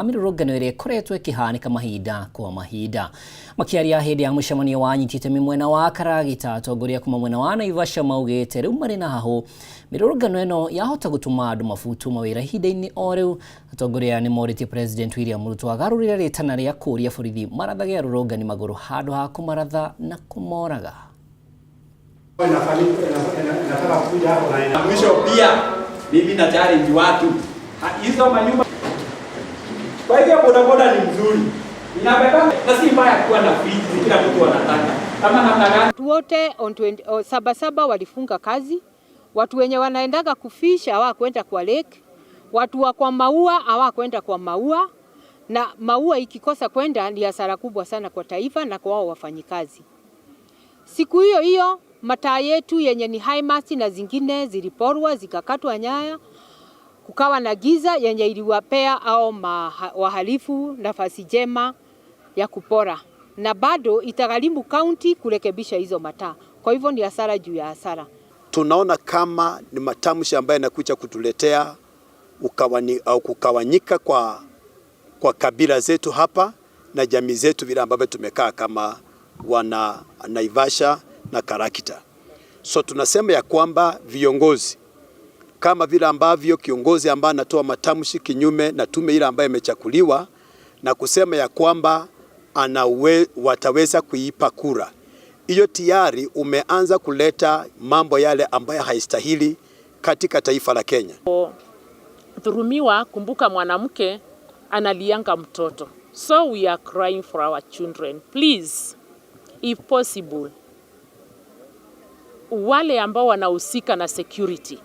Mĩrũrũngano ĩrĩa ĩkoretwo ĩkĩhanĩka mahinda kwa mahinda. Makĩaria hĩndĩ ya mũcemanio wa anyiti itemi mwena wa Karagita, atongoria kuma mwena wa Naivasha maugĩte rĩu marĩ na hahũ mĩrũrũngano ĩno yahota gũtũma andũ mabutwo mawĩra ihinda-inĩ o rĩu. Atongoria aya nĩmorĩtie President William Ruto agarũrĩre rĩtana rĩa kũria borithi marathage arũrũngani magũrũ handũ ha kũmaratha na kũmoraga. Mwisho pia mimi na challenge watu hizo manyumba. Kwa hivyo bodaboda ni mzuri, inabeba na si mbaya kuwa na friji, kila mtu anataka kama namna gani. Watu wote on 20, oh, Sabasaba walifunga kazi. Watu wenye wanaendaga kufish hawakwenda kwa lake, watu wa kwa maua hawakwenda kwa maua, na maua ikikosa kwenda ni hasara kubwa sana kwa taifa na kwa wao wafanyikazi. Siku hiyo hiyo mataa yetu yenye ni high mast na zingine ziliporwa zikakatwa nyaya, kukawa na giza yenye iliwapea au wahalifu nafasi njema ya kupora, na bado itagharimu kaunti kurekebisha hizo mataa. Kwa hivyo ni hasara juu ya hasara. Tunaona kama ni matamshi ambayo yanakuja kutuletea au kukawanyika kwa kabila zetu hapa na jamii zetu vile ambavyo tumekaa kama wana Naivasha na Karakita. So tunasema ya kwamba viongozi kama vile ambavyo kiongozi ambaye anatoa matamshi kinyume na tume ile ambayo imechaguliwa na kusema ya kwamba wataweza kuipa kura hiyo, tayari umeanza kuleta mambo yale ambayo haistahili katika taifa la Kenya. Dhurumiwa, kumbuka mwanamke analianga mtoto. So we are crying for our children. Please, if possible, wale ambao wanahusika na security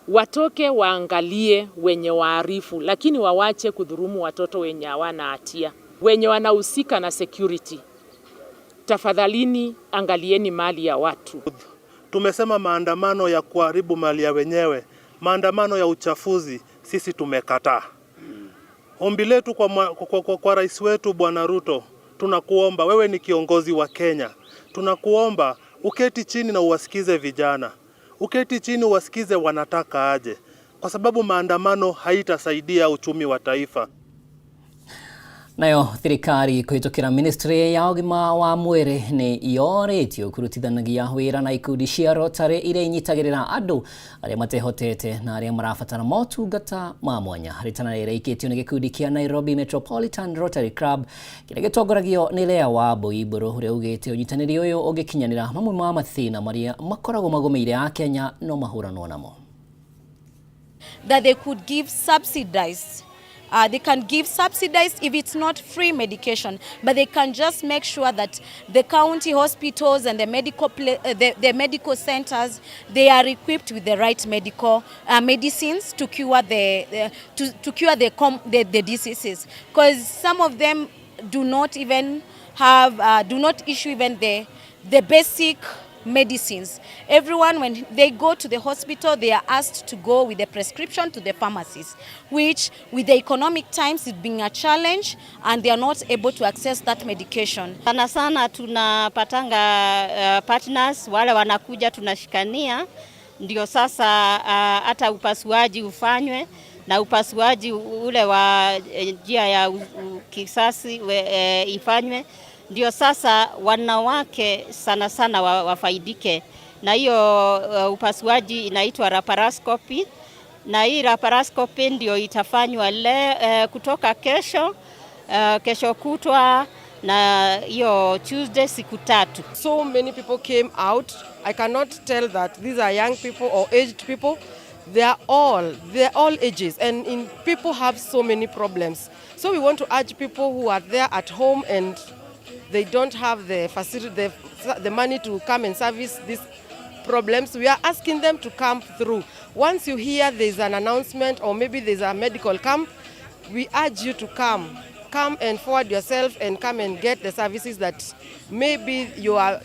watoke waangalie wenye waarifu, lakini wawache kudhurumu watoto wenye hawana hatia. Wenye wanahusika na security, tafadhalini angalieni mali ya watu. Tumesema maandamano ya kuharibu mali ya wenyewe, maandamano ya uchafuzi, sisi tumekataa. Ombi letu kwa rais wetu Bwana Ruto, tunakuomba wewe ni kiongozi wa Kenya, tunakuomba uketi chini na uwasikize vijana, uketi chini uwasikize wanataka aje, kwa sababu maandamano haitasaidia uchumi wa taifa. Nayo thirikari kũhĩtũkĩra ministry ya ũgima wa mwĩrĩ nĩ yorĩtio kũrutithanagia wĩra na ikundi cia Rotary iria inyitagĩrĩra andũ arĩa matehotete na arĩa marabatara motungata ma mwanya. Rĩtana rĩrĩa rĩikĩtio nĩ gĩkundi kĩa Nairobi Metropolitan Rotary Club kĩrĩa gĩtongoragio nĩ Lea wa Mbũi ũrĩa ugĩte ũnyitanĩri ũyũ ũngĩkinyanĩra mamwe ma mathĩna marĩa makoragwo magũmĩire Akenya no mahũranwo namo. That they could give subsidized they can give subsidized, if it's not free medication, but they can just make sure that the county hospitals and the medical centers, they are equipped with the right medical medicines to cure the to cure the, com the diseases, because some of them do not even have do not issue even the basic medicines. Everyone, when they go to the hospital, they are asked to go with a prescription to the pharmacies, which with the economic times it's being a challenge and they are not able to access that medication. Sana sana tunapatanga partners wale wanakuja tunashikania, ndio sasa hata upasuaji ufanywe na upasuaji ule wa njia ya kisasi ifanywe, ndio sasa wanawake sana sana wafaidike na hiyo upasuaji inaitwa laparoscopy, na hii laparoscopy ndio itafanywa kutoka kesho, kesho kutwa na hiyo Tuesday, siku 3. So many people came out. I cannot tell that these are young people or aged people. They are all ages, and people have so many problems. So we want to urge people who are there at home and they don't have the facility, the money to come and service these problems. We are asking them to come through. Once you hear there's an announcement or maybe there's a medical camp, we urge you to come. Come and forward yourself and come and get the services that maybe you are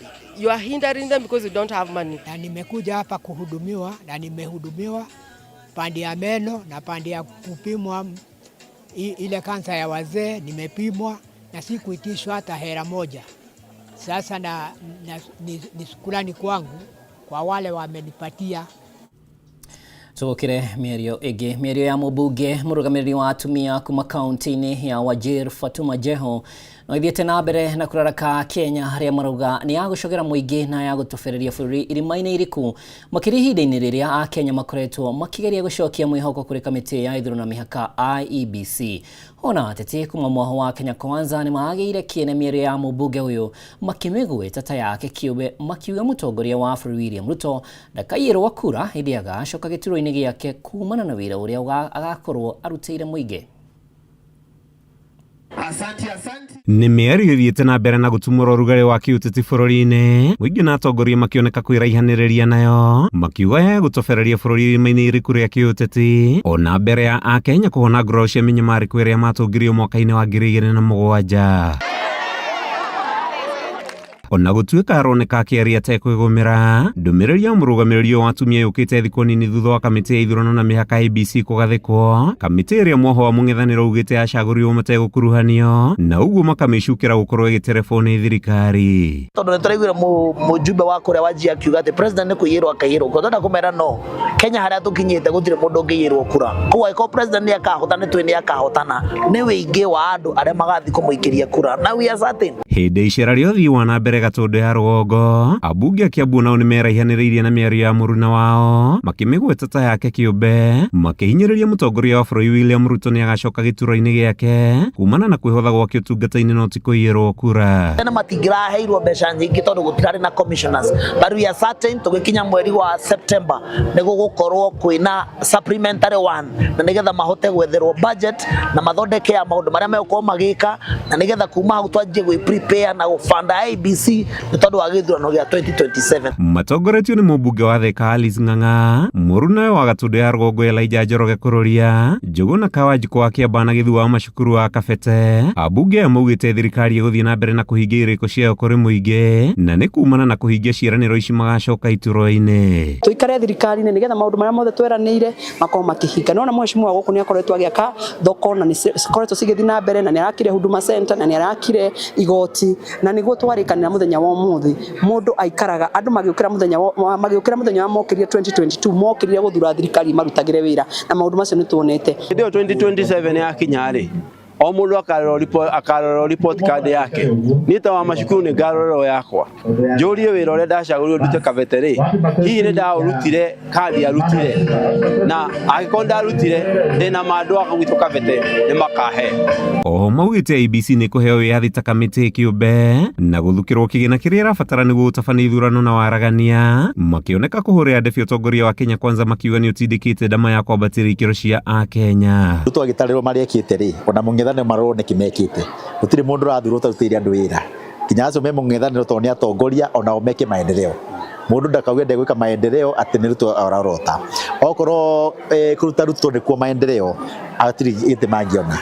hindering them because you don't have money. Na nimekuja hapa kuhudumiwa na nimehudumiwa pande ya meno na pande ya kupimwa ile kansa ya wazee, nimepimwa na sikuitishwa hata hela moja. Sasa na ni shukrani kwangu kwa wale wamenipatia. Tũgũkĩre mĩario ĩngĩ, mĩario ya mũmbunge mũrũgamĩrĩri wa atumia kuma kaunti-inĩ ya Wajir Fatuma Jeho no ithiĩte na mbere na kũraraka Kenya arĩa marauga nĩ ya gũcogera mũingĩ na ya gũtobereria bũrũri irima-inĩ iriku, makĩria ihinda-inĩ rĩrĩa Akenya makoretwo makĩgeria gũcokia mwĩhoko kũrĩ kamĩtĩ ya ithurano na mĩhaka IEBC. Ona ateti kuma mwaho wa Kenya Kwanza nĩ magĩire kĩene mĩario ya mũmbunge ũyũ makĩmĩgweta ta yake kĩũmbe, makiuga mũtongoria wa bũrũri William Ruto ndakaiyĩrwo kura hĩndĩ agacoka gĩturwa-inĩ gĩake kumana na wĩra ũrĩa agakorwo arutĩire mũingĩ. Nĩ mĩario ĩthiĩte na mbere na gũtumũra ũrugarĩ wa kĩũteti bũrũri-inĩ, mũingĩ na atongoria makĩoneka kwĩraihanĩrĩria nayo, makiuga ya gũtobereria bũrũri irima-inĩ iriku rĩa kĩũteti, ona mbere ya Akenya kũhona nguraro cia mĩnyamarĩko ĩrĩa matũngirio mwaka-inĩ wa 2007. Ona gũtuĩka aroneka akĩaria atekwĩgũmĩra, ndũmĩrĩri ya mũrũgamĩrĩri wa atumia yũkĩte thikũ nini thutha wa kamĩtĩ ya ithurano na mĩhaka IEBC kũgathĩkwo, kamĩtĩ ĩrĩa mwoho wa mũng'ethanĩro ugĩte yacagũrirwo mategũkuruhanio, na ũguo makamĩcukĩra gũkorwo ĩgĩterebwo nĩ thirikari. Tondũ nĩ tũraiguire mũjumbe wa kũrĩa Wajir akiuga atĩ president nĩ kũiyĩrwo akaiyĩrwo kura. Twenda kũmera no Kenya harĩa tũkinyĩte gũtirĩ mũndũ ũngĩiyĩrwo kura. Koguo angĩkorwo president nĩ akahotana, nĩ tũĩ nĩ akahotana, nĩ wĩingĩ wa andũ arĩa magathiĩ kũmũikĩria kura, na we are certain. Hĩndĩ icera rĩa ũthii wa na mbere Gatũndũ ya rũgongo, ambunge a Kiambu nao nĩmeraihanĩrĩirie na mĩario ya mũruna wao, makĩmĩgweta ta yake kĩũmbe, makĩhinyĩrĩria mũtongoria wa bũrũri William Ruto nĩ agacoka gĩturwa-inĩ gĩake kumana na kwĩhotha gwake ũtungata-inĩ no ti kũiyĩrwo kura. Tene matingĩraheirwo mbeca nyingĩ tondũ gũtirarĩ na commissioners, but we are certain tũgĩkinya mweri wa September nĩ gũgũkorwo kwĩna supplementary one, na nĩgetha mahote gwetherwo budget na mathondeke ya maũndũ marĩa megũkorwo magĩka, na nĩgetha kuma hau twanjie gwĩ prepare na gũbanda IEBC nĩ tondũ wa gĩthurano gĩa 2027. Matongoretio nĩ mũmbunge wa Thika Alice Ng'ang'a, mũrunawe wa Gatũndũ ya rũgongo Elijah Njoroge Kururia, Njũgũna Kawanjikũ wa Kĩambaa na Gĩthua wa Macukuru wa Kabete, ambunge aya maugĩte thirikari ĩgũthiĩ na mbere na kũhingia irĩko ciayo kũrĩ mũingĩ, na nĩ kumana na kũhingia ciĩranĩro ici magacoka iturwa-inĩ. Tũikare thirikari-inĩ nĩgetha maũndũ marĩa mothe tweranĩire makorwo makĩhinga. Nĩwona mheshimiwa gũkũ nĩ akoretwo agĩaka thoko na nĩ cikoretwo cigĩthiĩ na mbere, na nĩ arakire Huduma Center na nĩ arakire igoti, na nĩguo twarĩkanĩra mũthenya wa ũmũthĩ. Mũndũ aikaraga andũ magĩũkĩra mũthenya wa magĩũkĩra mũthenya wa mokĩrire 2022 mokĩrire gũthura thirikari marutagĩre wĩra, na maũndũ macio nĩ tuonete. Hĩndĩ ĩyo 2027 yakinya rĩ, o mũndũ akarorwo report card yake. Niĩ ta wa macukuru nĩ ngarorerwo yakwa, njũrie wĩra ũrĩa ndacagũrirwo ndute Kabete rĩ, hihi nĩ ndaũrutire kandi arutire, na angĩkorwo ndarutire ndĩna ma andũ a gwitũ Kabete nĩ makahe. Oho maugĩte IEBC nĩ kũheo wĩyathi ta kamĩtĩ kĩũmbe na gũthukĩrwo kĩgĩna kĩrĩa ĩrabatara nĩguo gũtabania ithurano na waragania, makĩoneka kũhũrĩra ndebe ũtongoria wa Kenya Kwanza makiuga nĩ ũtindĩkĩte ndama ya kwambatĩria ikĩro cia Akenya. Ruto agĩtarĩrwo marĩa ekĩte rĩ, ona mũng'ethanĩro marorwo nĩkĩ mekĩte. Gũtirĩ mũndũ ũrathurwo ũtarutĩire andũ wĩra. Nginya acio me mũng'ethanĩro tondũ nĩ atongoria onao meke maendeleo. Mũndũ ndakauge ndegwĩka maendeleo atĩ nĩ Ruto arorota. Okorwo kũruta Ruto nĩkuo maendeleo, hatirĩ gĩtĩ mangĩona.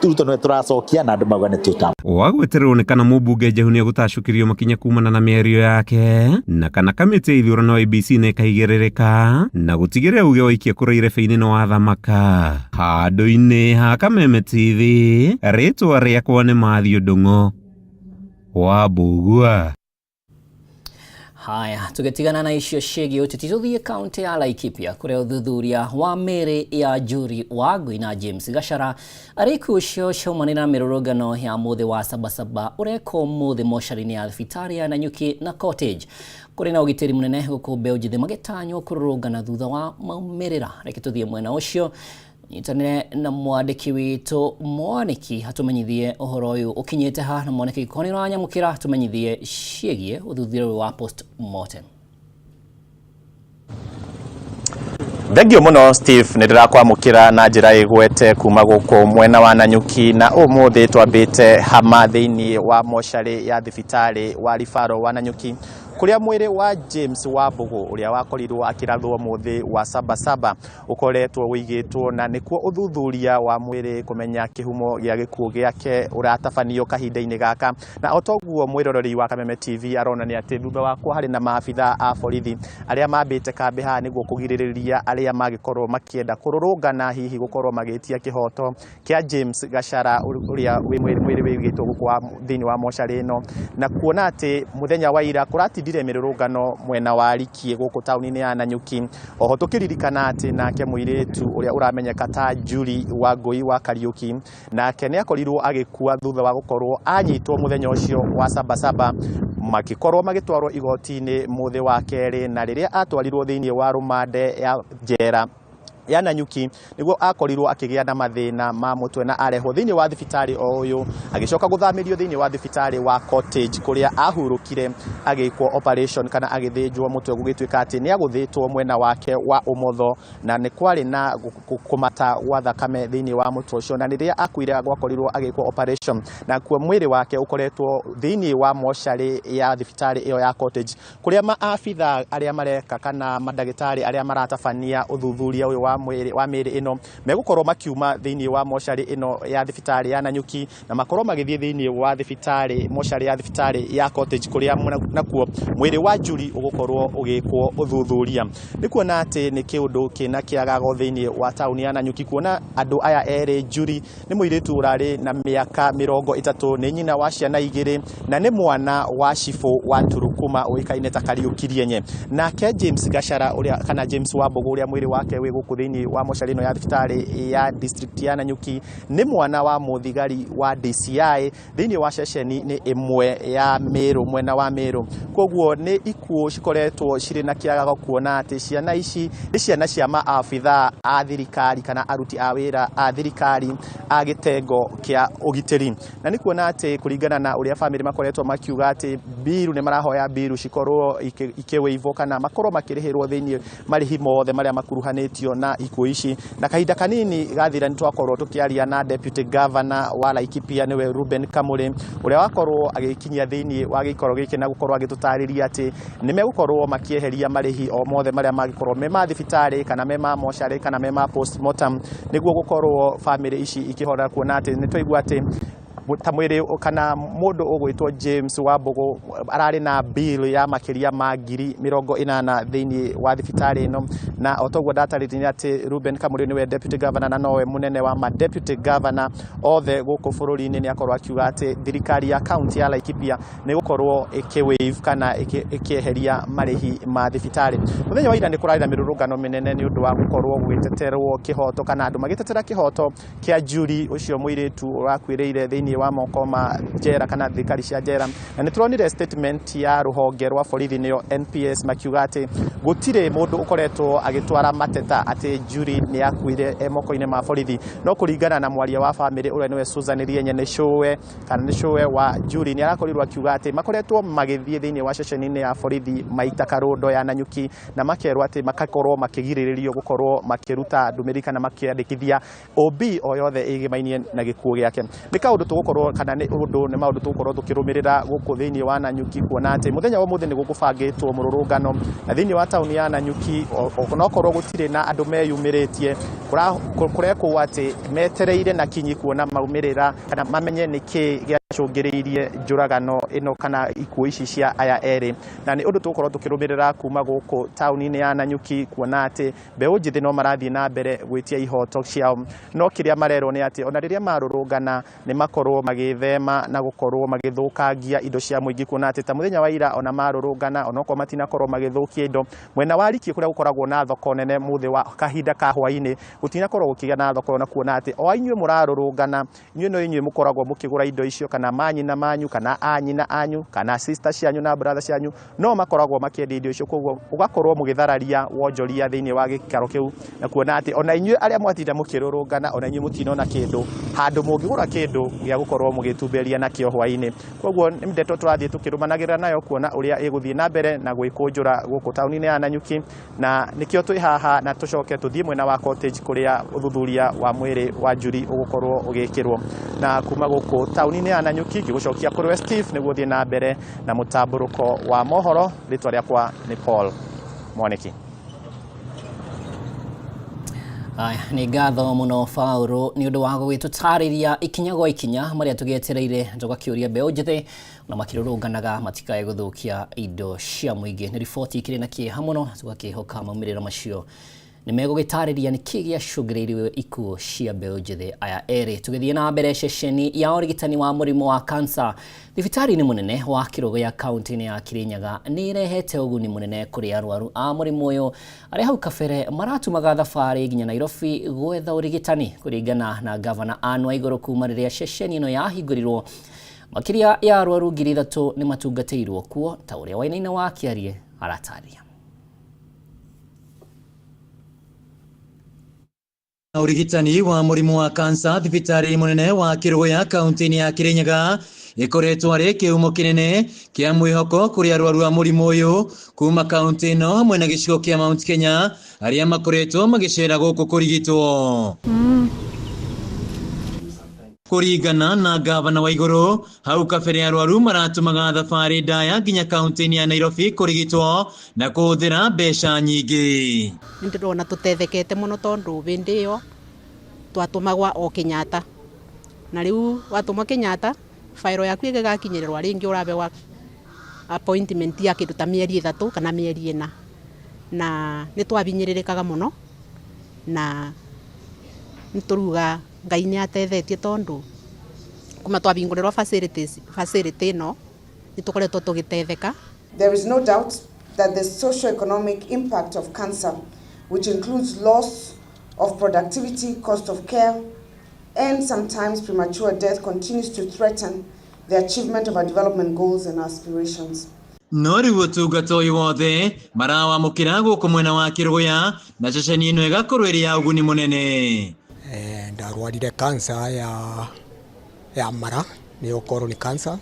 Ruto nĩwe tũracokia na andũ mauga nĩ tuta. Wa gwetererwo nĩ kana mũmbunge Njehu nĩ egũtacũkĩrio makinya kumana na mĩario yake, na kana kamĩtĩ ya ithurano IEBC nĩ ĩkaigĩrĩrĩka na gũtigĩrĩra uge waikia kura irebe-inĩ nĩ wathamaka. Handũ-inĩ ha Kameme TV, rĩtwa rĩakwa nĩ Matthew Ndung'u wa Mbugua. Haya, tugetigana na icio ciĩgiĩ ũteti tũthiĩ kaunti ya Laikipia kũrĩa ũthuthuria wa mĩĩrĩ ya Njuri Wangui na James Gachara arĩa ikuũ ciao ciaumanire na mĩrũrũngano ya mũthĩ wa Sabasaba ũrekwo ũmũthĩ mocarĩ-inĩ ya thibitarĩ ya Nanyuki na Cottage. Kũrĩ na ũgitĩri mũnene gũkũ mbeũ njĩthĩ magĩtanywo kũrũrũngana thutha wa maumĩrĩra. Reke tũthiĩ mwena ũcio nyitanĩre na mwandĩki witũ Mwaniki atũmenyithie ũhoro ũyũ ũkinyĩte ha, na Mwaniki ko nĩ ũranyamũkĩra tũmenyithie ciĩgiĩ ũthuthuria ũyũ wa post mortem. Thengio muno Steve, nĩ ndĩrakwamũkĩra na njĩra ĩgwete kuma gũkũ mwena wa Nanyuki, na ũmũthĩ twambĩte hama thĩinĩ wa mocarĩ ya thibitarĩ wa Ribaro wa Nanyuki kũrĩa mwĩrĩ wa James Wambugu ũrĩa wakorirwo akĩrathwo mũthĩ wa Sabasaba ũkoretwo ũigĩtwo, na nĩkuo ũthuthuria wa mwĩrĩ kũmenya kĩhumo gĩa gĩkuũ gĩake ũratabanio kahinda-inĩ gaka. Na o toguo mwĩroreri wa Kameme TV aronania atĩ thutha wakwa harĩ na maabitha a borithi arĩa mambĩte kambĩ haha nĩguo kũgirĩrĩria arĩa mangĩkorwo makĩenda kũrũrũngana hihi gũkorwo magĩtia kĩhoto kĩa James Gachara ũrĩa wĩ mwĩrĩ wĩigĩtwo gũkũ thĩinĩ wa mocarĩ ĩno, na kuona atĩ mũthenya wa ira kũratindirwo aratindire mĩrũrũngano mwena wa Rikie gũkũ taũni-inĩ ya Nanyuki. Oho tũkĩririkana atĩ nake mũirĩtu ũrĩa ũramenyeka ta Julie Wangũi wa Kariuki nake nĩ akorirwo agĩkua thutha wa gũkorwo anyitwo mũthenya ũcio wa Sabasaba, makĩkorwo magĩtwarwo igoti-inĩ mũthĩ wa kerĩ, na rĩrĩa atwarirwo thĩinĩ wa rũmande ya njera ya Nanyuki nĩguo akorirwo akĩgĩa na mathĩna ma mũtwe na arehwo thĩinĩ wa thibitarĩ o ũyũ, agĩcoka gũthamĩrio thĩinĩ wa thibitarĩ wa Cottage kũrĩa ahurũkire agĩkwo operation kana agĩthĩnjwo mũtwe, gũgĩtuĩka atĩ nĩ agũthĩtwo mwena wake wa ũmotho na nĩ kwarĩ na kũmata gwa thakame thĩinĩ wa mũtwe ũcio, na rĩrĩa akuire gwakorirwo agĩkwo operation, nakuo mwĩrĩ wake ũkoretwo thĩinĩ wa mocarĩ ya thibitarĩ ĩyo ya Cottage, kũrĩa maabitha arĩa mareka kana mandagĩtarĩ arĩa maratabania ũthuthuria ũyũ wa mwĩrĩ wa mĩĩrĩ ĩno megũkorwo makiuma thĩinĩ wa mocarĩ ĩno ya thibitarĩ ya Nanyuki na makorwo magĩthiĩ thĩinĩ wa thibitarĩ mocarĩ ya thibitarĩ ya Cottage kũrĩa nakuo mwĩrĩ wa Julie ũgũkorwo ũgĩkwo ũthuthuria. Nĩ kuona atĩ nĩ kĩũndũ kĩna kĩagago thĩinĩ wa taũni ya Nanyuki kuona andũ aya erĩ, Julie nĩ mũirĩtu ũrarĩ na mĩaka 30, nĩ nyina wa ciana 2 na nĩ mwana wa cibũ wa Turukuma ũĩkaine ta Kariuki Rienye. Nake James Gachara ũrĩa kana James Wambũgũ ũrĩa mwĩrĩ wake wĩ gũkũ thĩinĩ wa mocarĩ ĩno ya thibitarĩ ya district ya Nanyuki nĩ mwana wa mũthigari wa DCI thĩinĩ wa ceceni nĩ ĩmwe ya Meru, mwena wa Meru. Koguo nĩ ikuũ cikoretwo cirĩ na kĩagago kuona atĩ ciana ici nĩ ciana cia maabithaa a thirikari kana aruti a wĩra a thirikari a gĩtengo kĩa ũgitĩri. Na nĩ kuona atĩ kũringana na ũrĩa bamĩrĩ makoretwo makiuga atĩ mbiru nĩ marahoya mbiru cikorwo ikĩwĩivwo kana makorwo makĩrĩhĩrwo thĩinĩ marĩhi mothe marĩa makuruhanĩtio na ikuũ ici. Na kahinda kanini gathira nĩ twakorwo tũkĩaria na Deputy Governor wa Laikipia nĩwe Ruben Kamuri ũrĩa wakorwo agĩkinyia thĩinĩ wa gĩikaro gĩkĩ na gũkorwo agĩtũtarĩria atĩ nĩ megũkorwo makĩeheria marĩhi o mothe marĩa mangĩkorwo me ma thibitarĩ kana me ma mocarĩ kana me ma postmortem nĩguo gũkorwo bamĩrĩ ici ikĩhota kuona atĩ nĩ twaigua atĩ ta mwĩrĩ kana mũndũ ũgwĩtwo James Wambũgũ ararĩ na bill ya makĩria ma 80,000 thĩinĩ wa thibitarĩ ĩno, na o toguo ndatarĩria atĩ Ruben Kamuri nĩwe Deputy Governor na nowe mũnene wa ma Deputy Governor othe gũkũ bũrũri-inĩ, nĩ akorwo akiuga atĩ thirikari ya kaunti ya Laikipia nĩ gũkorwo ĩkĩ-waive kana ĩkĩeheria marĩhi ma thibitarĩ. Mũthenya wa ira nĩ kũrarĩ na mĩrũrũngano mĩnene nĩ ũndũ wa gũkorwo gũgĩteterwo kĩhoto kana andũ magĩtetera kĩhoto kĩa Julie ũcio mũirĩtu ũrakuĩrĩire thĩinĩ wa moko ma njera kana thirikari cia njera, na nĩ tũronire statement ya rũhonge rwa borithi nĩyo NPS makiuga atĩ gũtirĩ mũndũ ũkoretwo agĩtwara mateta atĩ Julie nĩ akuire e moko-inĩ ma borithi, no kũringana na mwaria wa bamĩrĩ ũrĩa nĩwe Susan Rienye nĩ cũwe kana nĩ cũwe wa Julie nĩ arakorirwo akiuga atĩ makoretwo magĩthiĩ thĩinĩ wa ceceni-inĩ ya borithi maita karũndo ya Nanyuki na makerwo atĩ makakorwo makĩgirĩrĩrio gũkorwo makĩruta ndũmĩrĩri kana makĩandĩkithia OB o yothe ĩgĩmainie na gĩkuũ gĩake. Nĩ kaũndũ tũgũkorwo kana nĩ ũndũ nĩ maũndũ tũgũkorwo tũkĩrũmĩrĩra gũkũ thĩinĩ wa Nanyuki kuona atĩ mũthenya wa ũmũthĩ nĩ gũkũbangĩtwo mũrũrũngano na thĩinĩ wa taũni ya Nanyuki onokorwo gũtirĩ na andũ meyumĩrĩtie kũrekwo atĩ metereire na kinyi kuona maumĩrĩra kana mamenye nĩ kĩĩ gĩacũngĩrĩirie njũragano ĩno kana ikuũ ici cia aya erĩ, na nĩ ũndũ tũgũkorwo tũkĩrũmĩrĩra kuma gũkũ taũni-inĩ ya Nanyuki kuona atĩ mbeũ njĩthĩ no marathiĩ na mbere gwĩtia ihoto ciao, no kĩrĩa marerwo nĩ atĩ ona rĩrĩa marũrũngana nĩ makorwo magĩthema na gũkorwo magĩthũkangia indo cia mũingĩ kuona atĩ ta mũthenya wa ira ona marũrũngana onokorwo matinakorwo magĩthũkia indo mwena wa Rikie kũrĩa gũkoragwo na thoko nene mũthĩ wa kahinda ka hwaĩ-inĩ gũtinakorwo gũkĩgĩa na thoko, na kuona atĩ o inyuĩ mũrarũrũngana inyuĩ no inyuĩ mũkoragwo mũkĩgũra indo icio kana manyina manyu kana anyina anyu kana sister cianyu na brother cianyu no makoragwo makĩendia indo icio, koguo ũgakorwo mũgĩthararia wonjoria thĩinĩ wa gĩikaro kĩu na kuona atĩ ona inyuĩ arĩa mwatinda mũkĩrũrũngana ona inyuĩ mũtinona kĩndũ handũ mũngĩgũra kĩndũ gĩa gũkorwo mũgĩtumberia nakĩo hwaĩ-inĩ. Koguo nĩ ndeto tũrathiĩ tũkĩrũmanagĩrĩra nayo kuona ũrĩa ĩgũthiĩ na mbere na gwĩkũnjũra gũkũ taũni-inĩ ya Nanyuki, na nĩkĩo twĩ haha na tũcoke tũthiĩ mwena wa Cottage kũrĩa ũthuthuria wa mwĩrĩ wa Julie ũgũkorwo ũgĩkĩrwo. Na kuma gũkũ taũni-inĩ ya Nanyuki ngĩgũcokia kũrĩ we Steve nĩguo ũthiĩ na mbere na mũtambũrũko wa mohoro. Rĩtwa rĩakwa nĩ Paul Mwaniki. Aya, nĩ ngatho mũno Paũlũ nĩ ũndũ wa gũgĩtũtarĩria ikinya gwa ikinya marĩa tũgĩetereire tũgakĩũria mbeũ njĩthĩ na makĩrũrũnganaga matikae gũthũkia indo cia mũingĩ. Nĩ riboti ikĩrĩ na kĩeha mũno tũgakĩhoka maumĩrĩro macio Nĩ megũgĩtarĩria nĩkĩ gĩacũngĩrĩirie ikuũ cia mbeũ njĩthĩ aya erĩ. Tũgĩthiĩ na mbere, ceceni ya ũrigitani wa mũrimũ wa kansa thibitarĩ-inĩ mũnene wa Kĩrũgũya kaunti-inĩ ya Kirinyaga nĩ ĩrehete ũguni mũnene kũrĩ arwaru a mũrimũ ũyũ arĩa hau kabere maratumaga thabarĩ nginya Nairobi gwetha ũrigitani. Kũringana na gavana Anne Waigũrũ, kuma rĩrĩa ceceni ĩno yahingũrirwo, makĩria ya arwaru 3,000 nĩ matungatĩirwo kuo, ta ũrĩa Wainaina wa Kĩarie aratarĩria. Ũrigitani wa mũrimũ wa kansa thibitarĩ mũnene wa Kĩrũgũya kaunti-inĩ ya Kĩrĩnyaga ĩkoretwo arĩ kĩhumo kĩnene kĩa mwĩhoko kũrĩ arwaru a mũrimũ ũyũ kuma kaunti ĩno hamwe na gĩcigo kĩa Mount Kenya arĩa makoretwo magĩcera gũkũ kũrigitwo. Kũringana na gavana wa igũrũ, hau kabere arwaru maratumaga thabarĩ ndaya nginya kaunti-inĩ ya Nairobi kũrigitwo na kũhũthĩra mbeca nyingĩ. Nĩ ndĩrona tũtethekete mũno tondũ hĩndĩ ĩyo twatũmagwa o Kenyatta, na rĩu watũmwa Kenyatta fairo yaku ĩgĩgakinyĩrĩrwa rĩngĩ ũrabewa appointment ya kĩndũ ta mĩeri 3 kana mĩeri 4, na nĩ twabinyĩrĩrĩkaga mũno, na nĩ tũruga Ngai nĩ atethetie tondũ kuma twabingũrĩrwo facility ĩno nĩ tũkoretwo tũgĩtetheka. There is no doubt that the socio-economic impact of cancer, which includes loss of productivity, cost of care, and sometimes premature death, continues to threaten the achievement of our development goals and aspirations. No rĩu ũtungata ũyũ wothe marawamũkĩra gũkũ mwena wa Kĩrũgũya na ceceni ĩno ĩgakorwo ĩrĩ ya ũguni mũnene. Ndarwarire cancer ya mara, nĩyo colon cancer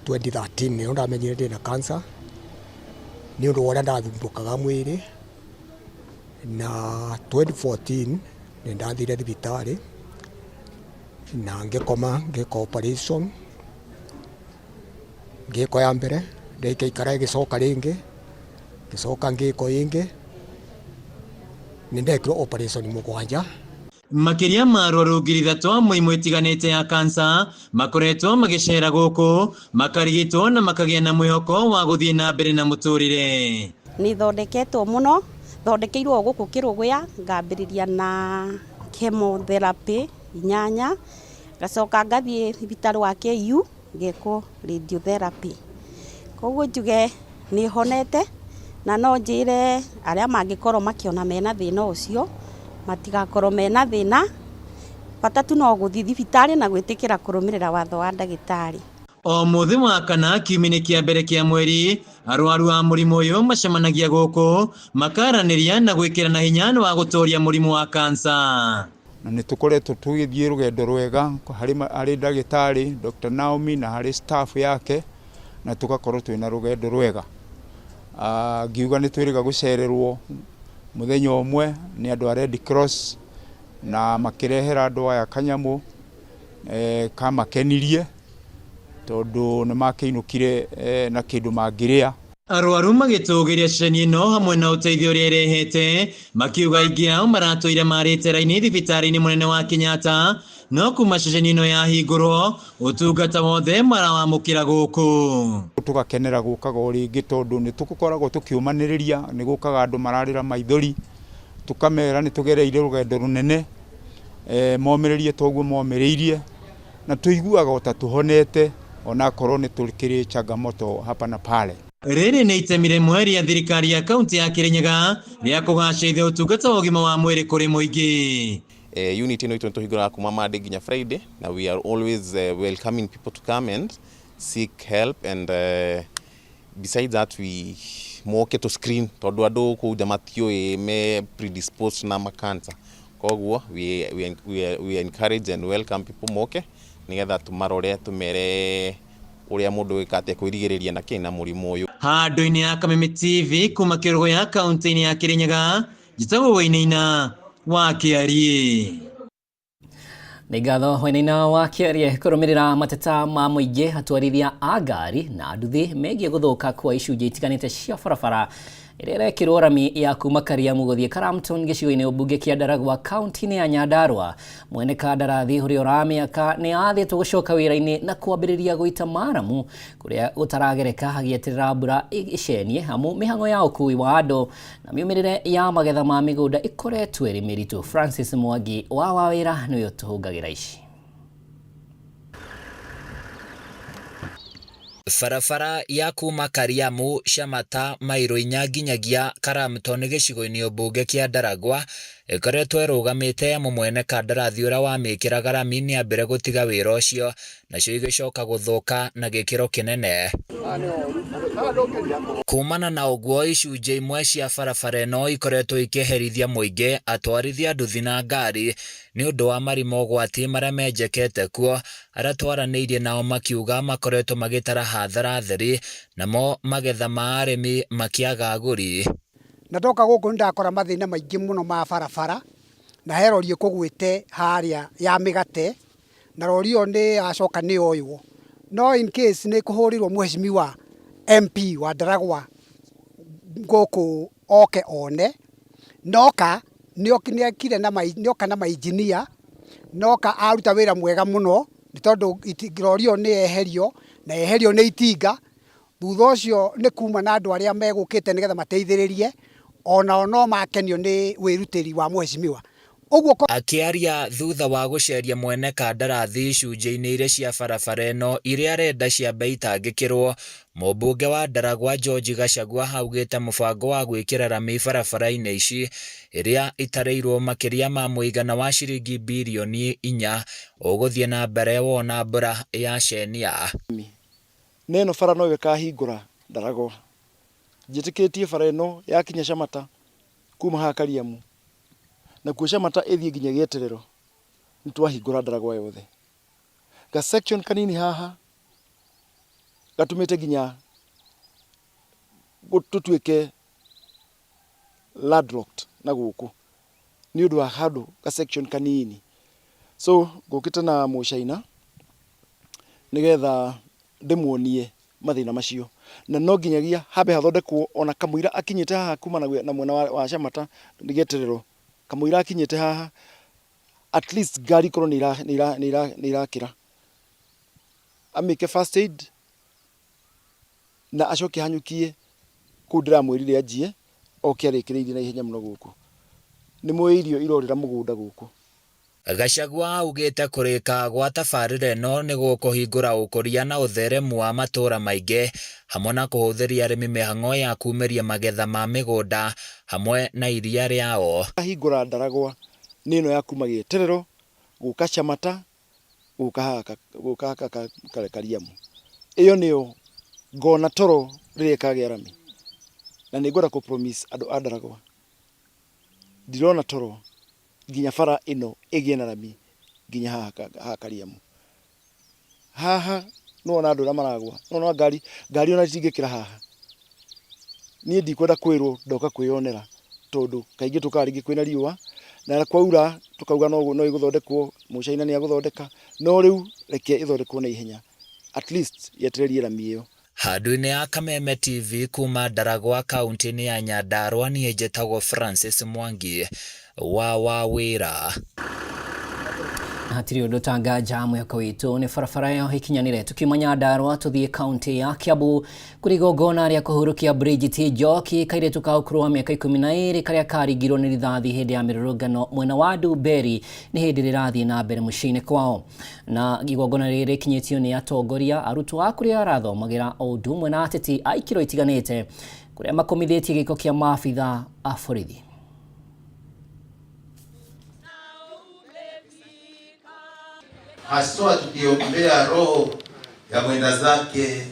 2013, nĩyo ndamenyire ndĩna cancer nĩ ũndũ wa ũrĩa ndathumbũkaga mwĩrĩ, na 2014 nĩ ndathire thibitarĩ na ngĩkoma ngĩka operation, ngĩko ya mbere ndĩikaikara ĩgĩcoka rĩngĩ, ngĩcoka ngĩko ĩngĩ, nĩ ndekirwo operation 7. Makĩria ma arwaru 3,000 a mĩrimũ ĩtiganĩte ya kansa makoretwo magĩcera gũkũ makarigitwo na makagĩa na mwĩhoko wa gũthiĩ na mbere na mũtũrĩre. Nĩ thondeketwo mũno, thondekeirwo gũkũ Kĩrũgũya, ngambĩrĩria na chemotherapy 8, ngacoka ngathiĩ thibitarĩ wa KU ngekwo radiotherapy. Koguo njuge nĩ honete, na no njĩre arĩa mangĩkorwo makĩona mena thĩna ũcio matigakorwo mena thĩna, bata tu no gũthiĩ thibitarĩ na gwĩtĩkĩra kũrũmĩrĩra watho wa ndagĩtarĩ. O mũthĩ wa kana kiumia-inĩ kĩa mbere kĩa mweri, arwaru a mũrimũ ũyũ macemanagia gũkũ makaranĩria na gwĩkĩrana hinya wa gũtooria mũrimũ wa kansa. Na nĩ tũkoretwo tũgĩthiĩ rũgendo rwega harĩ ndagĩtarĩ Dr. Naomi na harĩ staff yake, na tũgakorwo twĩna rũgendo rwega. Ngiuga nĩ twĩrĩga gũcererwo mũthenya ũmwe nĩ andũ a Red Cross na makĩrehera andũ aya kanyamũ kamakenirie tondũ nĩ makĩinũkire na kĩndũ mangĩrĩa. Arwaru magĩtũgĩria ceceni ĩno hamwe na ũteithio ũrĩa ĩrehete, makiuga aingĩ ao maratũire marĩte raini thibitarĩ-inĩ mũnene wa Kenyatta, no kuma ceceni ĩno yahingũrwo ũtungata wothe marawamũkĩra gũkũ. Tũgakenera gũkaga o rĩngĩ tondũ nĩ tũkoragwo tũkĩũmanĩrĩria, nĩ gũkaga andũ mararĩra maithori, tũkamera nĩ tũgereire rũgendo rũnene, momĩrĩrie toguo momĩrĩirie, na tũiguaga o ta tũhonete onakorwo nĩ tũkĩrĩ changamoto hapa na pale. Rĩrĩ nĩ itemi rĩmwe rĩa thirikari ya kaunti ya Kirinyaga rĩa kũgacĩrithia ũtungata wa ũgima wa mwĩrĩ kũrĩ mũingĩ. Unit ĩno itũ nĩ tũhingũraga kuma Monday nginya Friday, na we are always welcoming people to come and seek help, and besides that we moke to screen tondũ andũ kũu nja matiũĩ me predisposed na makansa, koguo we encourage and welcome people moke nĩgetha tũmarore tũmere ũrĩa mũndũ gwĩka atĩa kwĩrigĩrĩria na kĩ na mũrimũ ũyũ. Handũ-inĩ ya Kameme TV kuma Kĩrũgũya kaunti-inĩ ya Kirinyaga, njĩtagwo Wainaina wa Kĩariĩ. Nĩ ngatho Wainaina wa Kĩariĩ. Kũrũmĩrĩra mateta ma mũingĩ, atwarithia a ngari na nduthi megiĩ gũthũka kwa icunjĩ itiganĩte cia barabara. Ĩrĩa ĩrekĩrwo rami ya kuma Kariamu gũthiĩ Karamton gĩcigo-inĩ ũmbunge kĩa Ndaragwa kaunti-inĩ ya Nyandarua. Mwene kandarathi ũrĩa ũramĩaka nĩ athĩtwo gũcoka wĩra-inĩ na kwambĩrĩria gũita maramu kũrĩa gũtaragereka agĩeterera mbura ĩcenie amu mĩhang'o ya ũkui wa andũ na miumĩrĩre ya magetha ma mĩgũnda ĩkoretwo ĩrĩ mĩritũ. Francis Mwangi wa Wawĩra nĩwe ũtũhũngagĩra ici. Barabara ya kuma Kariamu, Shamata, mairo inya nginyagia Karamton gĩcigo-inĩ ũmbunge kĩa Ndaragwa ĩkoretwo ĩrũgamĩte amu mwene kandarathi ũrĩa wamĩkĩraga rami nĩambire gũtiga wĩra ũcio nacio igĩcoka gũthũka na gĩkĩro kĩnene. Kumana na ũguo icunjĩ imwe cia barabara ĩno ikoretwo ikĩherithia mũingĩ, atwarithia nduthi na ngari nĩ ũndũ wa marima ũgwati marĩa menjekete kuo arĩa twaranĩirie nao makiuga makoretwo magĩtara hathara theri namo magetha ma arĩmi makĩaga agũri. Na ndoka gũkũ nĩndakora mathĩna maingĩ mũno ma barabara na he rori ĩkũgwĩte harĩa ya mĩgate na rori ĩyo nĩ yacoka nĩ yoywo no in case nĩ kũhũrĩrwo mheshimiwa MP wa Ndaragwa gũkũ oke one noka nĩokire na nĩoka na mainjinia noka aruta wĩra mwega mũno nĩ tondũ rori ĩyo nĩ yeherio na yeherio nĩ itinga thutha ũcio nĩ kuma na andũ arĩa megũkĩte nĩgetha mateithĩrĩrie onao no makenio nĩ wĩrutĩri wa mheshimiwa ũguo. Akĩaria thutha wa gũceria mwene kandarathi icunjĩ-inĩ iria cia barabara ĩno iria arenda ciambe itangĩkĩrwo, mũmbunge wa Ndaragwa George Gachagua augĩte mũbango wa gwĩkĩra rami barabara-inĩ ici iria itarĩirwo makĩria ma mũigana wa ciringi birioni inya ũgũthiĩ na mbere wona mbura yacenia. Na ĩno bara noyo ĩkahingũra Ndaragwa. Njĩtĩkĩtie bara ĩno yakinya Shamata kuma haha Kariamu nakuo Shamata ĩthiĩ nginya Gĩeterero nĩ twahingũra Ndaragwa yothe. Ga section kanini haha gatũmĩte nginya tũtuĩke landlocked na gũkũ nĩ ũndũ wa handũ ga section kanini. So ngũkĩte na mũcaina nĩgetha ndĩmuonie mathĩna macio na no nginyagia hambe hathondekwo ona kamũira akinyĩte haha kuma na mwena wa Shamata Gĩeterero kamũira akinyĩte haha at least ngari ikorwo nĩ irakĩra amĩke first aid na acoke ahanyũkie kũu ndĩramwĩrire anjie oke arĩkĩrĩirie na ihenya mũno gũkũ. Nĩ mũĩ irio irorĩra mũgũnda gũkũ. Gachagua augĩte kũrĩka gwa tabarĩra ĩno nĩ gũkũhingũra ũkũria na ũtheremu wa matũra maingĩ hamwe na kũhũthĩria arĩmi mĩhang'o ya kumĩria magetha ma mĩgũnda hamwe na iria rĩao. Hingũra Ndaragwa nĩ ĩno ya kuma Gĩeterero gũka Shamata gũka haha gũka haha Kariamu. Ĩyo nĩyo ngona toro rĩrĩa ĩkagĩa rami na nĩ ngwenda kũ promise andũ a Ndaragwa ndirona toro nginya bara ĩno ĩgĩe na rami nginya haha Kariamu. Haha nĩwona andũ ũrĩa maragwa, nĩwona ngari ngari ona citingĩkĩra haha. Niĩ ndikwenda kwĩrwo ndoka kwĩyonera tondũ kaingĩ tũkaga rĩngĩ kwĩna riũa na kwaura tũkauga no ĩgũthondekwo mũcaina nĩ agũthondeka no rĩu reke ĩthondekwo na ihenya at least yetererie rami ĩyo. Handũ-inĩ ya Kameme TV kuma Ndaragwa kaunti-inĩ ya Nyandarua niĩ njĩtagwo Francis Mwangi wa Wawĩra. Hatirĩ ũndũ ta nganja mwĩhoko witũ nĩ barabara ĩyo ĩkinyanĩre. Tukiuma Nyandarua tũthiĩ kaunti ya Kiambu kũrĩ igongona rĩa kũhurũkia Bridget Njoki kairĩtu ka ũkũrũ wa mĩaka 12 karĩa karingirwo nĩ rithathi hĩndĩ ya mĩrũrũngano mwena wa Ndumberi nĩ hĩndĩ rĩrathiĩ na mbere mũciĩ-inĩ kwao. Na igongona rĩrĩ rĩkinyĩtio nĩ atongoria arutwo a kũrĩa arathomagĩra o ũndũ ũmwe na ateti a ikĩro itiganĩte kũrĩa makomithĩtie gĩko kĩa maabitha a borithi. Haswa tukiombea roho ya mwenda zake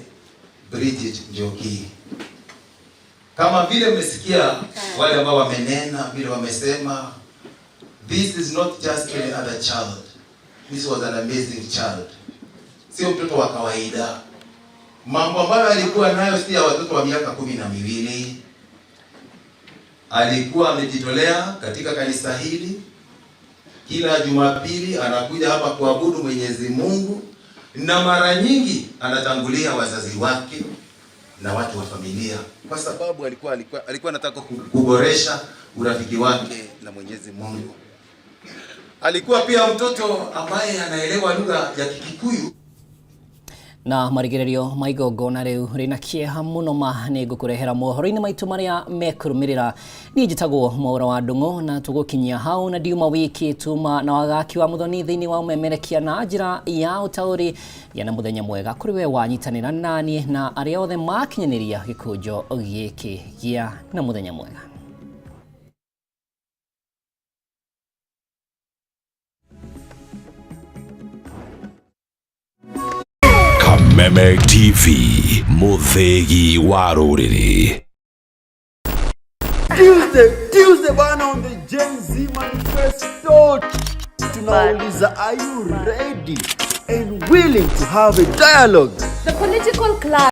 Bridget Njoki. Kama vile mmesikia wale ambao wamenena vile wamesema, this is not just any other child. This was an amazing child. Sio mtoto wa kawaida. Mambo ambayo alikuwa nayo si ya watoto wa miaka 12. Alikuwa amejitolea katika kanisa hili. Kila Jumapili anakuja hapa kuabudu Mwenyezi Mungu na mara nyingi anatangulia wazazi wake. na watu wa familia, kwa sababu alikuwa anataka kuboresha urafiki wake na Mwenyezi Mungu. Alikuwa pia mtoto ambaye anaelewa lugha ya Kikikuyu. Na marigĩrĩrio ma igongona rĩu rĩna kĩeha mũno ma nĩ ngũkũrehera mohoro-inĩ maitũ marĩa mekũrũmĩrĩra. Niĩ njĩtagwo Mwaũra wa Ndũng'ũ na tũgũkinyia hau na ndiuma wiki tuma na wagaki wa mũthoni thĩinĩ wa ũmemerekia na njĩra ya ũtaũri. Gĩa na mũthenya mwega kũrĩ we wanyitanĩra naniĩ na arĩa othe makinyanĩria gĩkũnjo gĩkĩ. Gĩa na mũthenya mwega. Kameme TV, muthegi wa rũrĩrĩ. Tuesday bana on the Gen Z Manifesto. Tunauliza, are you ready and willing to have a dialogue? The political class